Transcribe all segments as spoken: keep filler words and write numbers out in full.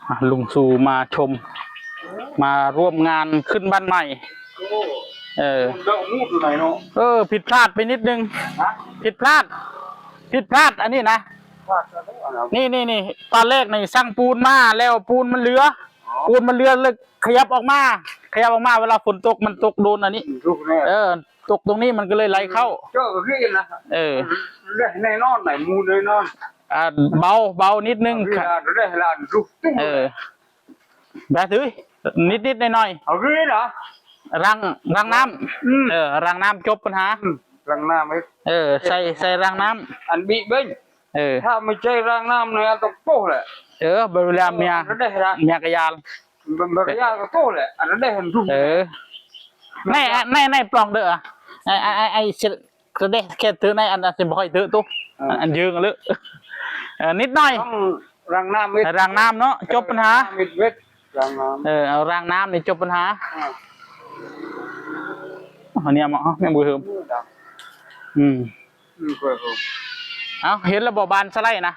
อ่ะ ลุงสู่มาชม มาร่วมงานขึ้นบ้านใหม่ โอ้ เออ เจ้ามูดอยู่ไหนเนาะ เออ ผิดพลาดไปนิดนึง ฮะ ผิดพลาด ผิดพลาดอันนี้นะ พลาดแล้วเหรอ นี่นี่นี่ ตอนแรกนี่สั่งปูนมาแล้วปูนมันเหลือ อ๋อ ปูนมันเหลือเลยขยับออกมา ขยับออกมา เวลาฝนตกมันตกโดนอันนี้ ลูกเนี่ย เออ ตกตรงนี้มันก็เลยไหลเข้า เจ้าก็คือนะ เออ ได้แน่นอนไหนมูแน่นอน อ่า เบา เบานิดนึง เวลาได้เวลาลูกตุ้ง เออ แบบถือนิดนิดหน่อยหน่อย เอาคือเหรอ ราง รางน้ำ อืม เออ รางน้ำจบปัญหา อืม รางน้ำไว้ เออ ใส่ ใส่รางน้ำ อันบีบเบ้ง เออ ถ้าไม่ใช่รางน้ำเนี่ยต้องโป๊ะแหละ เออ เวลาเมีย อันนั้นได้ละ เมียกะยาล มันมันก็ยากก็โป๊ะแหละ อันนั้นได้เห็นรูป เออ ใน ใน ในปล่องเด้อ ไอ้ ไอ้ ไอ้ ไอ้เสร็จ ก็ได้แค่ถือในอันนั้นสิบ่ค่อยถือตุ๊ อ่า อัน อันยืงเลย เออ นิดหน่อย ต้องรางน้ำไว้ รางน้ำเนาะ จบปัญหา รางน้ำไว้ รางน้ำ เออ เอารางน้ำนี่จบปัญหา อ่า อันเนี้ยเหมาะ แม่งบ่เหิม อืม อืม อืม เปิดผม เอา เห็นแล้วบ่ บานสไลด์นะ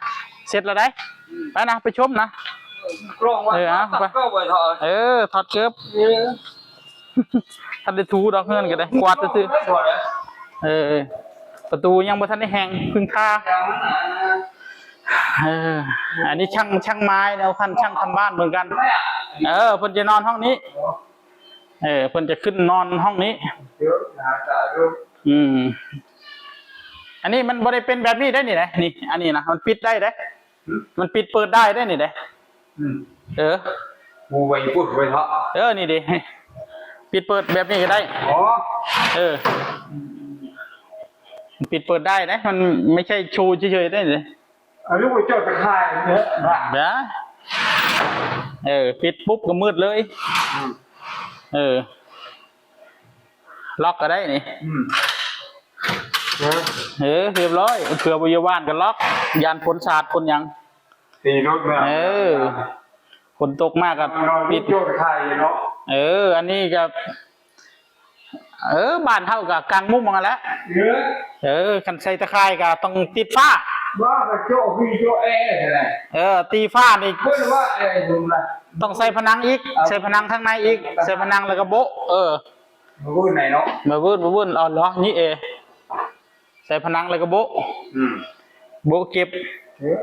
เสร็จแล้วได้ อืม ไปนะ ไปชมนะ กล้องว่า เออ เอา ตัด ไป ก็ไปเถอะ เออ ถอดเกิบ เออ ทันได้ถูดอกเฮือนก็ได้ กวาดซื่อๆ เออ ประตูยังบ่ทันได้แห้ง เพิ่งทา เออ อันนี้ช่าง ช่างไม้แล้ว ท่านช่างทำบ้านเหมือนกัน เออ เพิ่นจะนอนห้องนี้ เออ เพิ่นจะขึ้นนอนห้องนี้ อืม อันนี้มันบ่ได้เป็นแบบนี้ได้นี่นะ นี่ อันนี้นะ มันปิดได้เด้ มันปิดเปิดได้ได้นี่เด้ อืม เออ กูไปพูดไปเถอะ เออ นี่ดิ ปิดเปิดแบบนี้ก็ได้ อ๋อ เออ ปิดเปิดได้นะ มันไม่ใช่โชว์เฉยๆได้เลย เอาลูกไปจอดตะข่ายเนี่ยนะ เดี๋ยว เออ ปิดปุ๊บก็มืดเลย อืม เออ ล็อกก็ได้นี่ อืม เออ เออ เรียบร้อย เผื่อบ่อยู่บ้านก็ล็อก ย่านฝนสาดฝนหยัง ตีรถมา เออ ฝนตกมากก็ นอน ปิด โยนไข่เนาะ เออ อันนี้ก็ เออ บ้านเฮาก็กางมุ้งมาแล้ว เออ เออ คันใส่ตะข่ายก็ต้องติดฝ้า ว่าไปโจ้พี่โจ้แอร์อะไร เออ ตีฝ้านี่ เพิ่นว่าแอร์ผมนะ ต้องใส่ผนังอีก เอา ใส่ผนังข้างในอีก ใส่ผนังแล้วก็โบะ เออ มาเวิ้นไหนเนาะ มาเวิ้น มาเวิ้น เอาเหรอ นี่เอ ใส่ผนังแล้วก็โบะ อืม โบะเก็บ เออ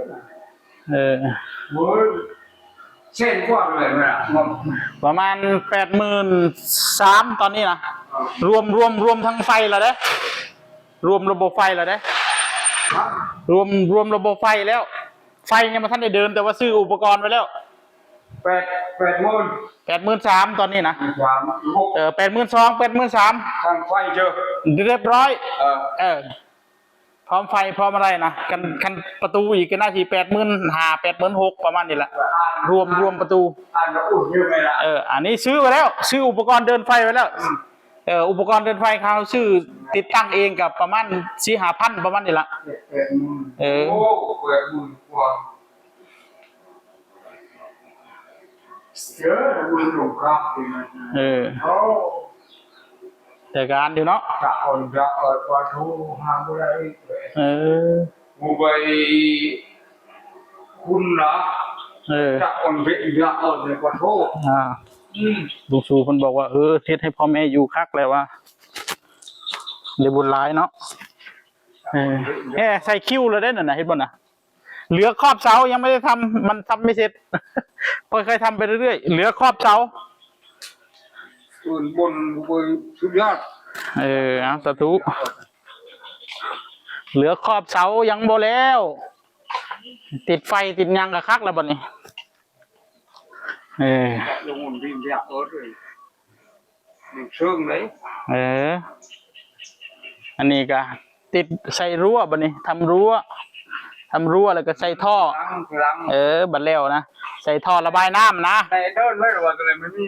เออ เวิ้น เส้นกว้างเลยไหมล่ะ ประมาณแปดหมื่นสามตอนนี้นะ อ่า รวม รวม รวมทั้งไฟแล้วเด้ รวมระบบไฟแล้วเด้ ฮะ รวม รวมระบบไฟแล้ว ไฟยังบ่ทันได้เดิน แต่ว่าซื้ออุปกรณ์ไว้แล้ว แปด แปดหมื่น แปดหมื่นสามตอนนี้นะ สาม เออ แปดหมื่นสอง แปดหมื่นสาม ทางไฟเจอ เรียบร้อย เออ เออ พร้อมไฟพร้อมอะไรนะ คัน คันประตูอีกก็น่าสิแปดหมื่นห้า แปดหมื่นหก ประมาณนี้แหละ อ่าน รวม รวมประตู อ่านแล้วอุ่นอยู่ไหมล่ะ เออ อันนี้ซื้อไว้แล้ว ซื้ออุปกรณ์เดินไฟไว้แล้ว อืม เออ อุปกรณ์เดินไฟเขาซื้อติดตั้งเองกับประมาณสี่ห้าพัน ประมาณนี้ละ แปดหมื่น เออ โอ้ แปดหมื่นกว่า เออ เออ โอ้ แต่การอยู่เนาะ จะอ่อนจะอ่อนกว่าโทรหาบ่ได้อีกเลย เออ กูไปคุณนะ เออ จะอ่อนเวทจะอ่อนเลยกว่าโทร อ่า อืม ลุงสูเพิ่นบอกว่า เออ เฮ็ดให้พ่อแม่อยู่คักแล้วว่า ได้บุญหลายเนาะ เออ แหม ใส่คิวแล้วเด้นั่นน่ะ เห็นบ่น่ะ เหลือขอบเสายังไม่ได้ทำ มันทำไม่เสร็จ ค่อยๆทำไปเรื่อยๆ เหลือขอบเสา ส่วนบนบนสุดยอด เออ เอา สาธุ เหลือขอบเสายังบ่แล้ว ติดไฟติดหยังก็คักแล้วบัดนี้ เออ ลงบนดินเรียกเอิร์ธเลย เชิงเลย เออ อันนี้ก็ติดใส่รั้วบัดนี้ ทำรั้ว ทำรั้วแล้วก็ใส่ท่อ หลังหลัง เออ บัดแล้วนะ ใส่ท่อระบายน้ำนะ ในเดินเลยว่าตัวไหนมันมี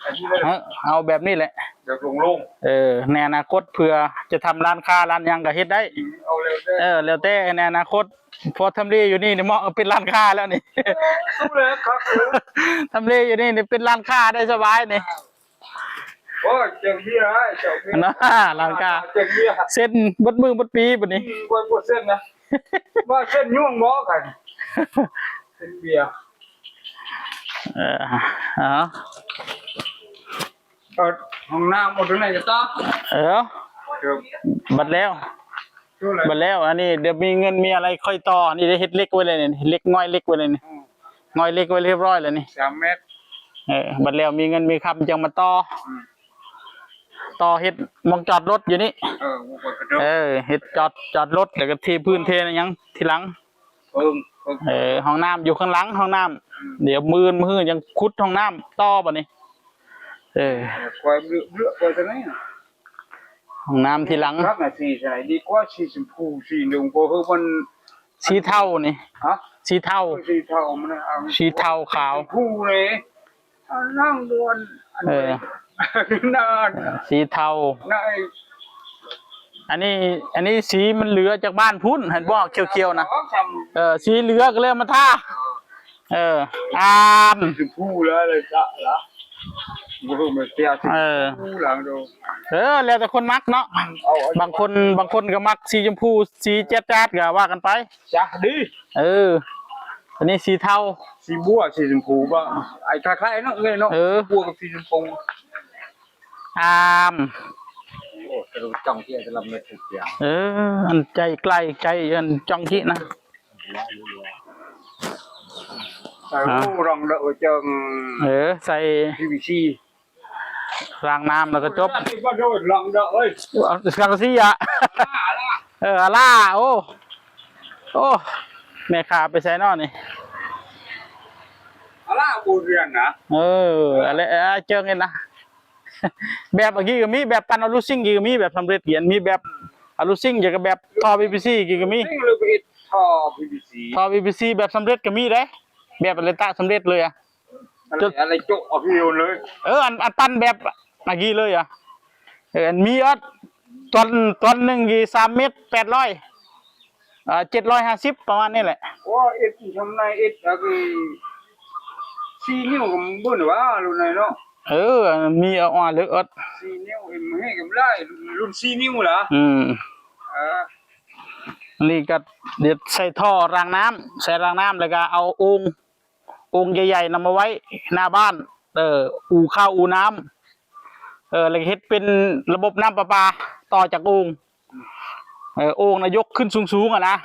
อันนี้เลย เออ เอาแบบนี้แหละ แบบโล่งๆ เออ ในอนาคตเผื่อจะทำร้านค้าร้านหยังก็เฮ็ดได้ เอาแล้วแต่ เออ แล้วแต่ในอนาคต เพราะทำเลอยู่นี่นี่เหมาะเป็นร้านค้าแล้วนี่ เออ สู้เลยครับ ทำเลอยู่นี่นี่เป็นร้านค้าได้สบายนี่ โอ้ย เจ๋งเบี้ยร์ เจ๋งเบี้ยร์ นะ ร้านค้า เจ๋งเบี้ยร์ เซ็นเบิดมื้อเบิดปีบัดนี้ อืม บ่ บ่เซ็นนะ ว่าเซ็นยุ่งบ่กัน เซ็นเบียร์ เออ เอา เอาห้องน้ำเอาตรงไหนก็ต่อ เออ เดี๋ยว บัดแล้ว ช่วยอะไร บัดแล้ว อันนี้เดี๋ยวมีเงินมีอะไรค่อยต่อ นี่ได้เฮ็ดเหล็กไว้เลยนี่ เหล็ก ง่อยเหล็กไว้เลยนี่ อืม ง่อยเหล็กไว้เรียบร้อยแล้วนี่ สามเมตร เออ บัดแล้วมีเงินมีคำจังมาต่อ อืม ต่อเฮ็ดหม่องจอดรถอยู่นี่ เออ บ่กระโดด เออ เฮ็ดจอด จอดรถ แล้วก็เทพื้นเทหยังทีหลัง เพิ่ง เพิ่ง เออ ห้องน้ำอยู่ข้างหลัง ห้องน้ำ อืม เดี๋ยวมื้ออื่นมื้ออื่นยังขุดห้องน้ำต่อบัดนี้ เออ เดี๋ยวคอยเลือก เลือกไปทางไหนอะ ห้องน้ำทีหลัง ครับน่ะ สีใสดีกว่าสีชมพู สีเหลือง เพราะเฮ้ยมัน สีเทานี่ ฮะ สีเทา สีเทามันเอา สีเทาขาว สีชมพูเลย เอานั่งด่วน อัน เออ นี้ นั่น สีเทา นั่นไอ้ อันนี้ อันนี้สีมันเหลือจากบ้านพุ้น เห็นบ่ เขียวๆนะ เออ สีเหลือก็เลยเอามาทา เออ อาม สีชมพูแล้วเลยจ้ะละ บ่รู้มันเสียสีชมพู เออ หลังดู เออ แล้วแต่คนมักเนาะ เอา เอา บางคน บางคนก็มักสีชมพู สีแจ๊ดๆก็ว่ากันไป จ้ะ ดี เออ อันนี้สีเทา สีบัว สีชมพูบ่ ไอ้คล้ายๆเนาะ เอ้ยเนาะ เออ บัวกับสีชมพู อาม โอ้ จะรู้จ้องที่จะลำเม็ดถูกอย่าง เออ อันใจใกล้ใจอันจ้องที่นะ ใส่ อ่ะ รองเดอะเจิง เออ ใส่ พีวีซี รางน้ำแล้วก็จบ บ่โดนลองเด้อเอ้ย เอาสังกะสีอะ เออ อะล่า โอ้ โอ้ แม่ค้าไปใส่นอนนี่ อะล่าบ่เรียนนะ เออ อะไร เออ เจิงเห็นนะ แบบเมื่อกี้ก็มี แบบปั้นเอาลูกซิ่งก็มี แบบสำเร็จเขียน มีแบบเอาลูกซิ่ง แล้วก็แบบท่อพีวีซีก็มี ซิ่งหรือไปท่อพีวีซี ท่อพีวีซีแบบสำเร็จก็มีเด้ แบบอะไรตะสำเร็จเลยอะ อะไร อะไรโจ๊ะเอาพี่โยนเลย เออ อัน อันปั้นแบบเมื่อกี้เลยอะ เออ อันมีอัด ตอน ตอนหนึ่งกี่ สามเมตรแปดร้อย อ่า เจ็ดร้อยห้าสิบ ประมาณนี้แหละ โอ้ เอ็ดทำนายเอ็ด แล้วก็ สี่ นิ้วก็บ่นว่ารุ่นไหนเนาะ เออ มีเอาอ่อนเหลืออัด สี่ นิ้ว เอ็มให้กำไร รุ่น สี่ นิ้วเหรอ อืม เออ นี่ก็เดี๋ยวใส่ท่อรางน้ำ ใส่รางน้ำแล้วก็เอาโอ่ง โอ่งใหญ่ๆนำมาไว้หน้าบ้าน เออ อู่ข้าวอู่น้ำ เออ แล้วก็เฮ็ดเป็นระบบน้ำประปาต่อจากโอ่ง เออ โอ่งนะยกขึ้นสูงๆอะนะ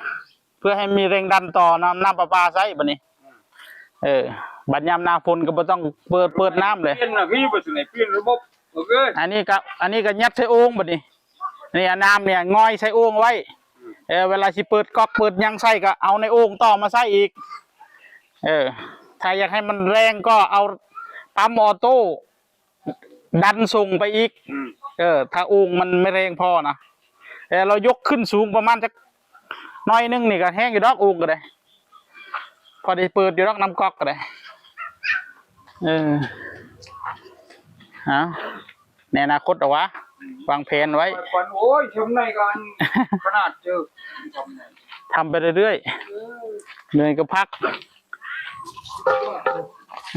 เพื่อให้มีแรงดันต่อน้ำ น้ำประปาใช้บัดนี้ เออ บัดยามหน้าฝนก็บ่ต้องเปิด เปิดน้ำเลย เปลี่ยนนะพี่ บ่สิได้เปลี่ยนระบบ โอเค อันนี้ก็ อันนี้ก็ยัดใส่โอ่งบัดนี้ นี่เอาน้ำเนี่ยง่อยใส่โอ่งไว้ เออ เวลาสิเปิดก๊อกเปิดหยังใส่ก็เอาในโอ่งต่อมาใส่อีก เออ ถ้าอยากให้มันแรงก็เอาปั๊มออโต้ดันส่งไปอีก อืม เออ ถ้าโอ่งมันไม่แรงพอนะ เออ เรายกขึ้นสูงประมาณสักหน่อยหนึ่งนี่ก็แฮงอยู่ดอก โอ่งก็ได้ พอได้เปิดอยู่ดอก น้ำก๊อกก็ได้ เออ เอา ในอนาคตเอาวะ วางแผนไว้ ก่อน โอ้ย ชมในก่อน ขนาดเจอ ทำไปเรื่อยๆ เออ เหนื่อยก็พัก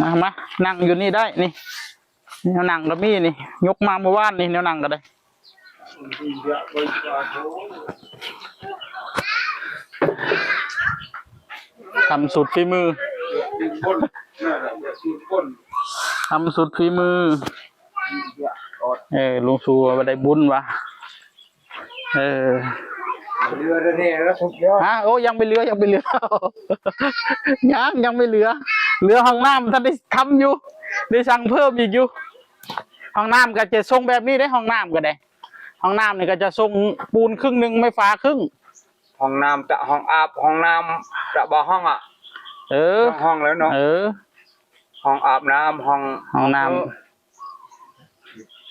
มา มา นั่งอยู่นี่ได้ นี่ แนวนั่งก็มีนี่ ยกมาเมื่อวานนี่ แนวนั่งก็ได้ ทำสุดฝีมือ ทำสุดฝีมือ เออ ลุงสูว่าได้บุญวะ เออ เหลือแต่เนี่ยแล้วสุดยอด ฮะ โอ้ ยังไม่เหลือ ยังไม่เหลือ ยัง ยังไม่เหลือ เหลือห้องน้ำท่านได้ทำอยู่ ได้สั่งเพิ่มอีกอยู่ ห้องน้ำก็จะทรงแบบนี้ได้ ห้องน้ำก็ได้ ห้องน้ำนี่ก็จะทรงปูนครึ่งหนึ่ง ไม้ฝาครึ่ง ห้องน้ำจะห้องอาบ ห้องน้ำจะบ่ห้องอ่ะ เออ ห้องแล้วเนาะ เออ ห้องอาบน้ำ ห้อง ห้องน้ำ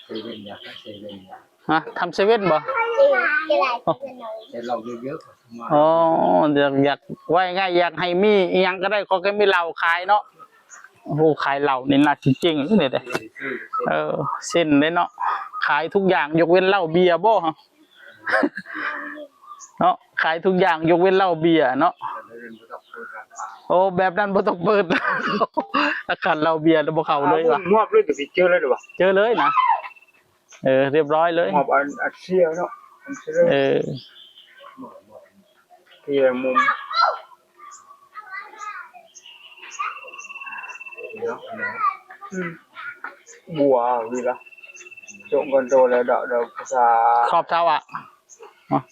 เซเว่นอยากได้เซเว่นอยาก ฮะ ทำเซเว่นบ่ เออ จะได้เซเว่นเลย แต่เราเยอะๆ อ๋อ อยาก อยาก ว่าง่าย อยากให้มีอิหยังก็ได้ ขอแค่มีเหล้าขายเนาะ โอ้โห ขายเหล้านี่น่าสิเจ๊งเลยเด้ เออ เส้นเลยเนาะ ขายทุกอย่างยกเว้นเหล้าเบียร์บ่ เนาะ ขายทุกอย่างยกเว้นเหล้าเบียร์เนาะ โอ้ แบบนั้นบ่ต้องเปิด อาคารเหล้าเบียร์แล้วบ่เข้าเลยว่ะ มอบเลย เดี๋ยวสิเจอเลยเด้อวะ เจอเลยนะ เออ เรียบร้อยเลย มอบอัน อันเสียเนาะ อันเสีย เออ เสียมุม อืมบัววีละจงกันโตแล้วเดาเดาภาษา ครอบเสาอ่ะ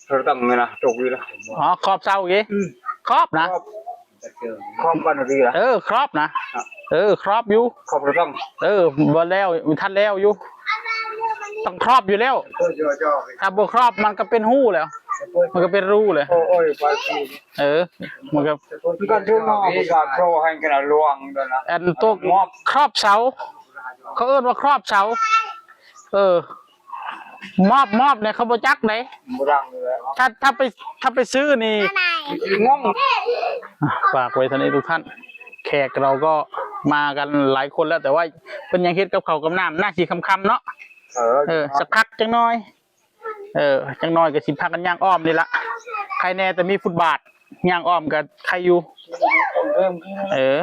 เราตั้งเงินนะจกวีละ อ๋อ ครอบเสาอีก อืม ครอบนะ ครอบครอบกันวีละ เออ ครอบนะ เออ ครอบอยู่ ครอบเราตั้ง เออบ่แล้วมันทันแล้วอยู่ ต้องครอบอยู่แล้ว เพื่อจะจะ ถ้าบ่ครอบมันก็เป็นหูแล้ว มันก็เป็นรูเลย โอ้โอ้ยไปที เออ มันก็ มันก็ถึงมาประกาศโทรให้กันหลวงด้วยนะ อันตัว มอบ ครอบเสา เขาเอิ้นว่าครอบเสา เออ มอบมอบเนี่ยเขาบ่จักไหน บุรังเลย ถ้าถ้าไปถ้าไปซื้อนี่ งง อ่ะฝากไว้เท่านี้ทุกท่าน แขกเราก็มากันหลายคนแล้ว แต่ว่าเพิ่นยังเฮ็ดกับข้าวกับน้ำหน้าสีค่ำๆเนาะ เออ เออ สักพักจังน้อย เออ จังน้อยก็สิพากันย่างอ้อมนี่ละ ใครแน่แต่มีฟุตบาทย่างอ้อมก็ใครอยู่ เริ่ม เออ